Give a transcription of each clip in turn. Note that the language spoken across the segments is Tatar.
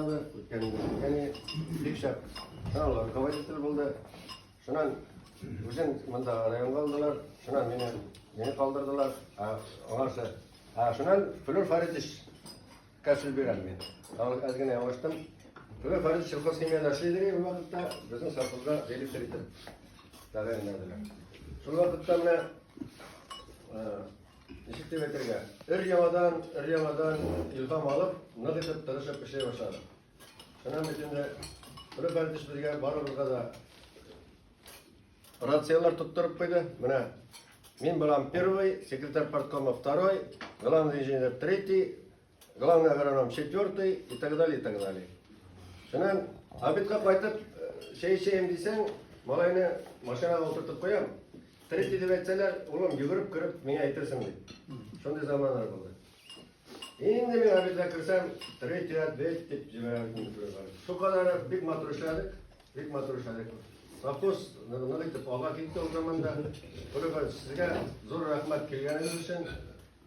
Үткән ягъни бик шәп. Шуннан руководитель булды. Шуннан үзен монда районга алдылар. Шуннан мине калдырдылар. Ә аңарсы. Ә шуннан Флүр Фаридович сүз бирәм мин. Тагын әз генә ялгыштым. Флүр Фаридович сельхозхимиядә эшли иде ул вакытта безнең совхозга директор итеп тәгаенләделәр. Шул вакытта менә Ничек дип әйтергә? Өр-яңадан, өр-яңадан илһам алып, нык итеп тырышып эшли башладык. Шуннан бит инде Флүр Фәритович безгә барыбызга да рацияләр тоттырып куйды. Менә мин булам первый, секретарь парткома второй, главный инженер третий, главный агроном четвертый и так далее, и так далее. Шуннан обедка кайтып, чәй эчәем дисәң, малайны машинага утыртып куям. Третий дип әйтсәләр, улым, йөгереп кереп, миңа әйтерсең дип. Шундый заманнар булды. Инде мин обедка керсәм, третий ответ дип җибәрәм. Шул кадәр бик матур эшләдек, бик матур эшләдек. Совхоз нык итеп алга китте ул заманда. Күрәбез, сезгә зур рәхмәт килгәнегез өчен.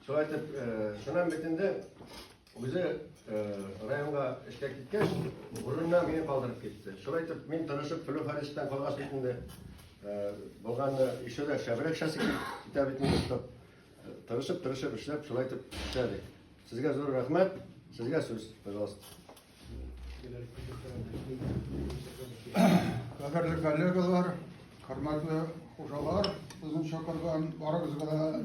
Шулай итеп, шуннан бит инде үзе районга эшкә киткәч, урынына мине калдырып китте. Шулай итеп, мин тырышып Флүр Харисовтан калгач бит инде булганны еще дә шәбрәк шәсе китә бит инде, чтоб тырышып, тырышып эшләп, шулай итеп эшләдек. Сезгә зур рәхмәт, сезгә сүз, пожалуйста. Кадерле коллегалар, хөрмәтле хуҗалар, безне чакырган барыгызга да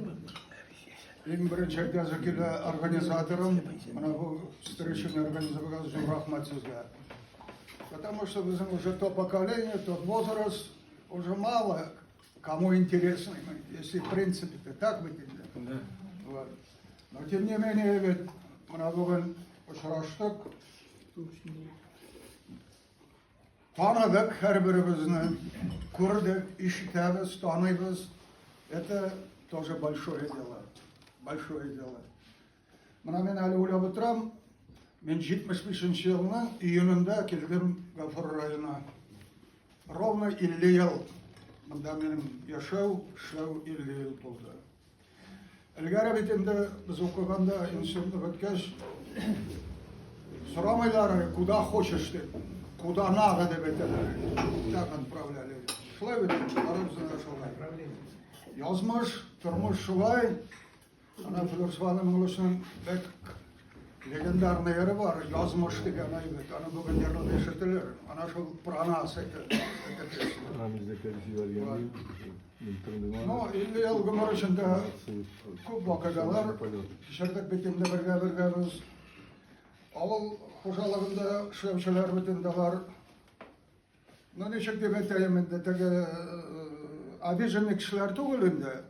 иң беренче әйтәсе килә организаторым, менә бу встречаны организовать зур рәхмәт сезгә. Потому что безнең уже то поколение, тот возраст, уже мало кому интересны мы, если в принципе-то так ведь. Да. Вот. Но тем не менее, ведь менә бүген очраштык. Таныдык һәрберебезне, күрдек, ишетәбез, таныйбыз. Это тоже большое дело. Большое дело. Менә мин әле уйлап утырам, мин 75 елның июнендә килдем Гафур районына. Ровно 50 ел. Монда минем яшәү, эшләү 50 ел булды. Элгәре бит инде без укыганда институтны беткәч, сорамыйлар, куда хочешь дип, куда надо дип әйтәләр. Так отправляли. Шулай бит, барыбызны да шулай. Язмыш, тормыш шулай. Ана Флүр Сванның бик легендарный йыры бар, Язмыш дигән әйбәт. Аны бүген җырлап ишетелер. Ана шул про нас это песня. Ну, 50 ел гомер эчендә күп вакыйгалар кичердек бит инде бергә-бергә без. Авыл хуҗалыгында эшләүчеләр бит инде алар. Ну, ничек дип әйтәем инде, теге обиженный кешеләр түгел инде.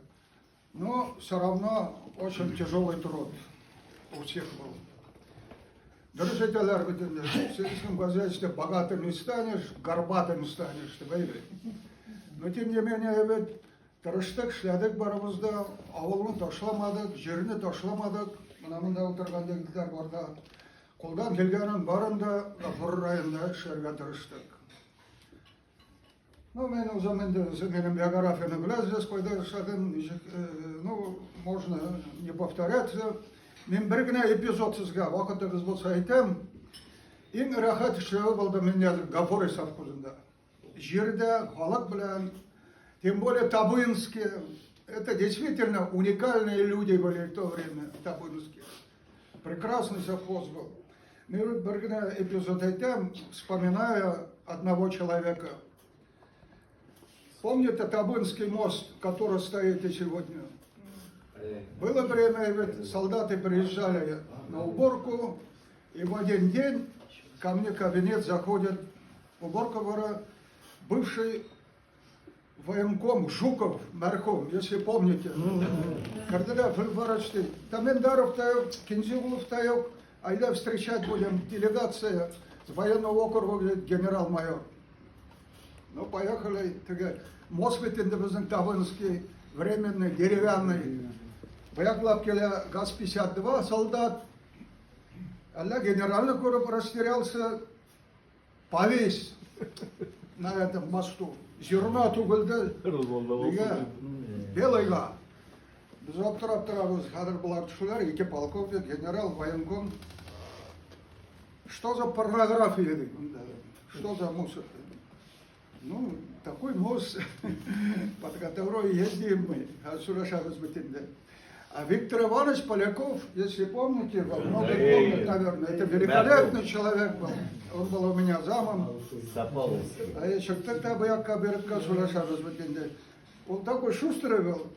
Но все равно очень тяжелый труд у всех был. Дөрес әйтәләр бит инде, в сельском хозяйстве богатым не станешь, горбатым станешь, дип әйбәт. Но тем не менее, бит тырыштык, эшләдек барыбыз да, авылны ташламадык, җирне ташламадык. Менә монда утырган егетләр бар да. Кулдан килгәнен барын да Гафур районында эшләргә тырыштык. Ну, мин үзем инде минем биографияне беләсез, кайда эшләдем, ничек, ну, можно не повторяться. Мин бер генә эпизод сезгә, вакытыгыз булса әйтәм. Иң рәхәт эшләве булды мин Гафури совхозында. Җирдә, халык белән, тем более Табынские. Это действительно уникальные люди были в то время, Табынские. Прекрасный совхоз был. Мин бер генә эпизод әйтәм, вспоминая одного человека. Помните Табынский мост, который стоит и сегодня? Было время, ведь солдаты приезжали на уборку, и в один день ко мне в кабинет заходит уборка гора, бывший военком Жуков, мәрхүм, если помните. Керде дә Филфарович ди, Тамендаров та юк, Кинзигулов та юк, айда встречать будем, делегация с военного округа, говорит, генерал-майор. Ну, поехали, теге, мост бит инде безнең Табынский, временный, деревянный. Баяклап килә ГАЗ-52 солдат, әллә генеральны күреп растерялся, Повесь на этом мосту. Зерно түгелде. Нигә? Белыйга. Без аптырап торабыз. Хәзер болар төшәләр, ике полковник, генерал, военком. Что за порнография? Что за мусор? Ну, такой мост, под который ездим мы, сөйләшәбез бит инде. А Виктор Иванович Поляков, если помните, во многих помнят, наверное, это великолепный человек был. Он был у меня замом. А еще тогда бы я каберка сөйләшәбез бит инде. Он такой шустрый был.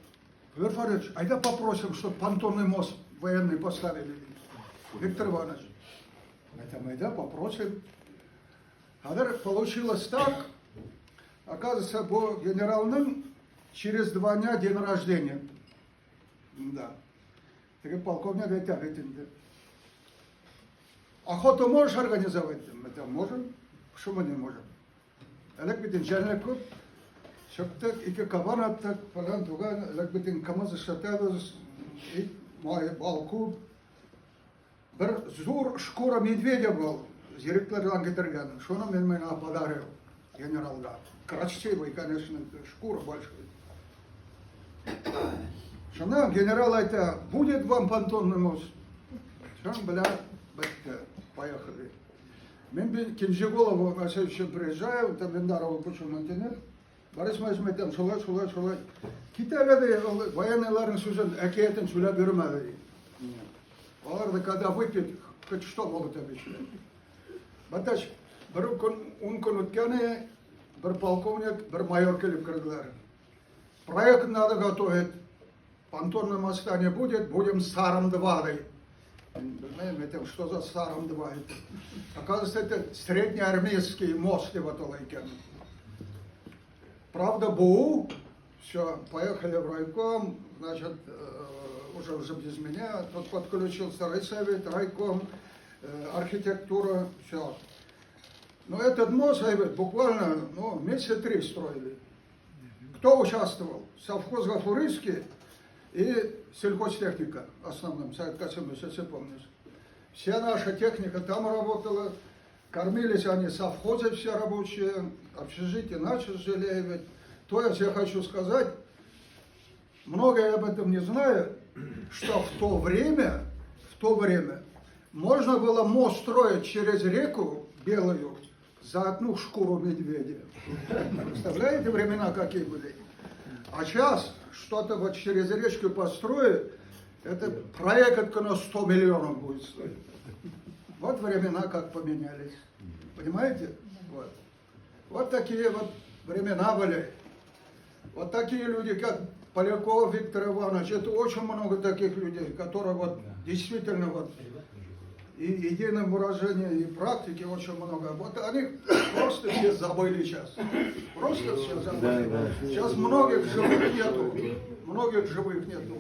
Виктор Фаридович, айда попросим, чтобы понтонный мост военный поставили. Виктор Иванович. Это мы, да, попросим. Хәзер получилось так, оказывается, бу генералның через 2 дня день рождения. Да. Теге полковник әйтә бит инде. Охоту можешь организовать? Мы там можем. Почему не можем? Элек бит җәнлек күп. Чыктык, ике кабан аттык, фәлән түгән, элек бит кымыз эшләтәбез, ит, май, бал күп. Бер зур шкура медведя был, зирекләрдән китергән. Шуны мин миңа подарил генералга. Красивый, конечно, шкура большая. Шуннан генерал әйтә, будет вам понтонный мост. Шун бля, бетте, поехали. Мин бит Кинжиголову на следующем приезжаю, там Виндарову почему-то. Борис Моисеевич әйтәм, шулай, шулай, шулай. Китә ди, ул военныйларның сүзен, әкиятен сөйләп йөрмәде. Алар да, когда выпьют, хоть что могут обещать. Батач, бер көн, 10 көн үткәне, бер полковник, бер майор килеп керделәр. Проект надо готовить. Понтонного моста не будет, будем САРМ-2. Ди. Белмим, это что за САРМ-2 это? Оказывается, это среднеармейский мост дип атала икән. Правда, БУ, все, поехали в райком, значит, уже без меня, тут подключился райсовет, райком, архитектура, все. Но этот мост, говорит, буквально, ну, месяца три строили. Кто участвовал? Совхоз Гафурийский и сельхозтехника, основном, Саид Касымович, если помнишь. Вся наша техника там работала, кормились они совхозы все рабочие, общежитие начали жили. Ведь. То есть я хочу сказать, многие об этом не знают, что в то время можно было мост строить через реку Белую за одну шкуру медведя. Представляете, времена какие были? А сейчас что-то вот через речку построить, это проект на 100 миллионов будет стоить. Вот времена как поменялись. Понимаете? Вот. Вот такие вот времена были. Вот такие люди, как Поляков Виктор Иванович, это очень много таких людей, которые вот действительно вот и едином выражении, и практики очень много. Вот они просто все забыли сейчас. Просто все забыли. Сейчас многих живых нету. Многих живых нету.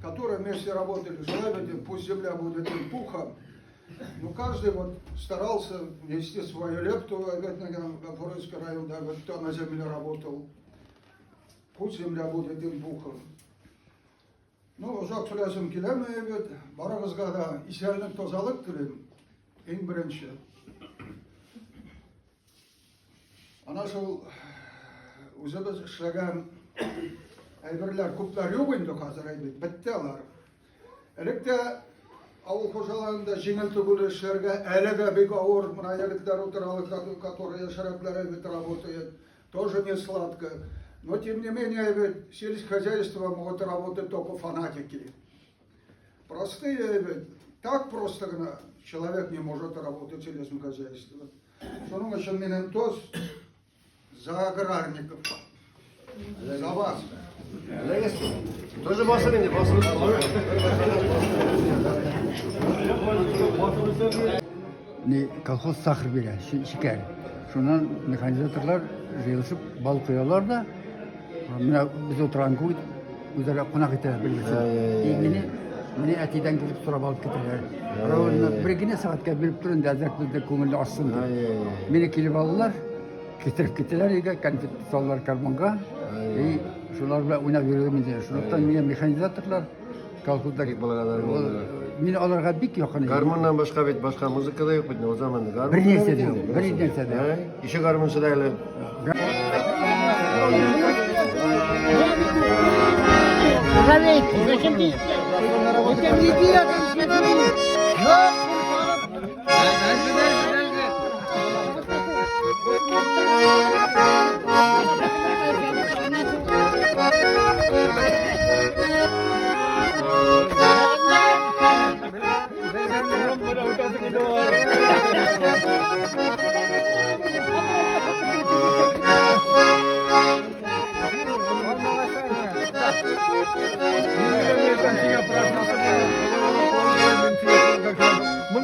Которые вместе работали. Желаю им, пусть земля будет им пухом. Ну, каждый вот старался внести свою лепту, опять на Гафурийский район, да, вот кто на земле работал. Пусть земля будет им пухом. Ну, озак сөйләсем киләме бит, барыгызга да исәнлек, тазалык телим, иң беренче. Ана шул үзебез эшләгән әйберләр күпләр юк инде хәзер бит, бетте алар. Элек тә авыл хуҗалыгында җиңел түгел эшләргә, әле дә бик авыр, менә егетләр утыралар, которые яшьрәкләр бит работают, тоже не сладко. Но тем не менее, ведь сельскохозяйство могут работать только фанатики. Простые, ведь так просто гына человек не может работать в сельском хозяйстве. Шуның өчен минем тост за аграрников. За вас. Тоже басыр инде, басыр. Не колхоз сахар бирә, шикәр. Шуннан механизаторлар җыелышып бал коялар да, менә без утырган күк үзләре кунак итәләр бер-берсен. И мине әтидән килеп сорап алып китәләр. Ровно бер генә сәгатькә биреп тор инде, әзрәк бездә күңелне ачсын дип. Мине килеп алалар, китереп китәләр өйгә, конфет салалар карманга. И шулар белән уйнап йөрдем инде. Шунлыктан миңа механизаторлар колхозда Бик благодарны булдылар. Мин аларга бик якын идем. Гармуннан башка бит башка музыка да юк бит ул заманда. Гармун Бер нәрсә дә юк, бер нәрсә дә юк. Еще гармунчы да әле. Зачем ты? Это не дело,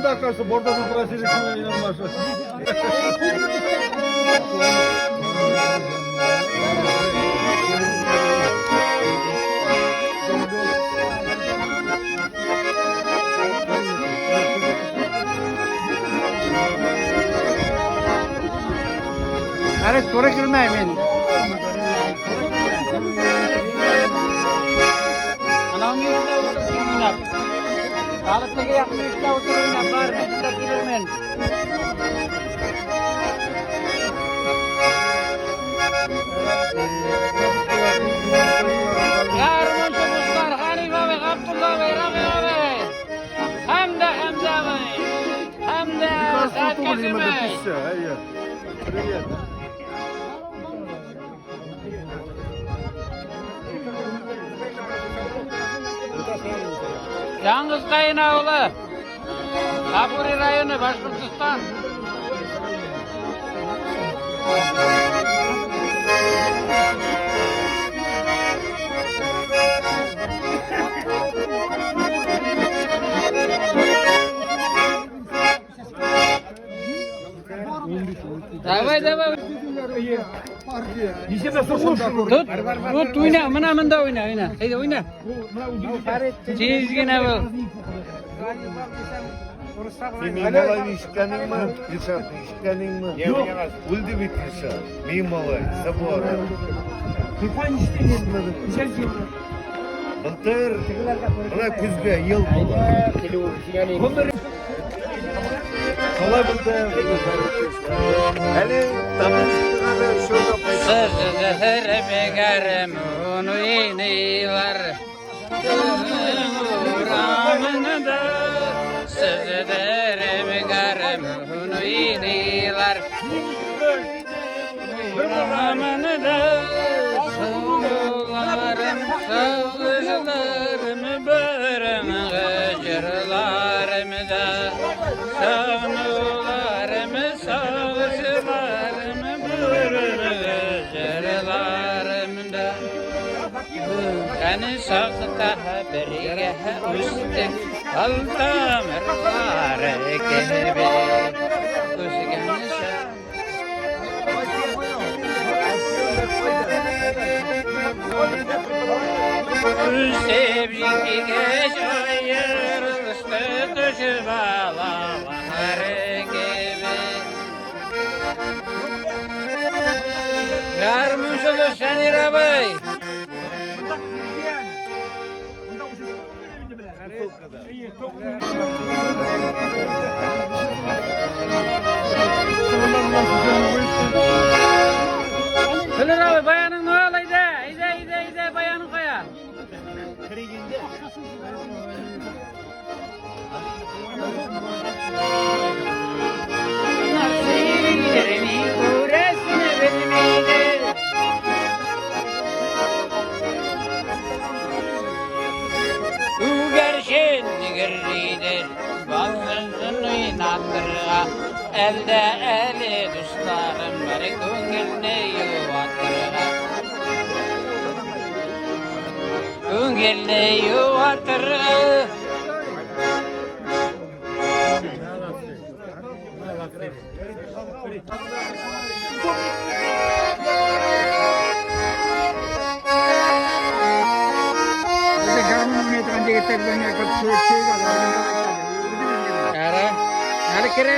Dakikası bordo burası inanmaz. Әле туры килмәймен. Анауың өстә утырып уйнап. Балыклыга якын өстә утырып уйнап бар, мин дә килермен. Гармунчы дуслар, Ханиф абый, Габдулла абый, Рамил абый. Һәм дә Хәмзә абый. Һәм дә Сәет Касимович. Привет. Яңгыз Каен авылы. Гафури районы, Башкортостан. Давай, давай. Партия. Тут, тут уйна, мына мында уйна, уйна. Әйдә, уйна. Тиз генә бул. Син мин малайны ишеткәнеңме? Илшатны ишеткәнеңме? Юк. Үлде бит Илшат. Мин малай, забора. Былтыр мына күзгә ел була. Шулай булды. Әле табын Сызгырып гармун уйныйлар. Урамында сыздырып гармун уйныйлар. Урамында суларым, сызларым, борынгы җырларымда. Сагынуларым, сагышларым, борынгы җырларымда. Кәне сакта бергә үстек, бал тамырлары кебек. Үскән Үсеп җиткәч аерылышты төш балалары кебек. Гармунчы Шанир абый. Флер абый, баяныңны ал, әйдә, әйдә, әйдә, әйдә, баянын кая. Насыйрни күрәсен белмиде. Күгәрчен гөрлидер, балсызын уйнатырга. Әлдә әле дусларым бар, күңелне юатырга. Күңелне юатырга. Гармун уйный торган егетләр белән Кара, әле керә.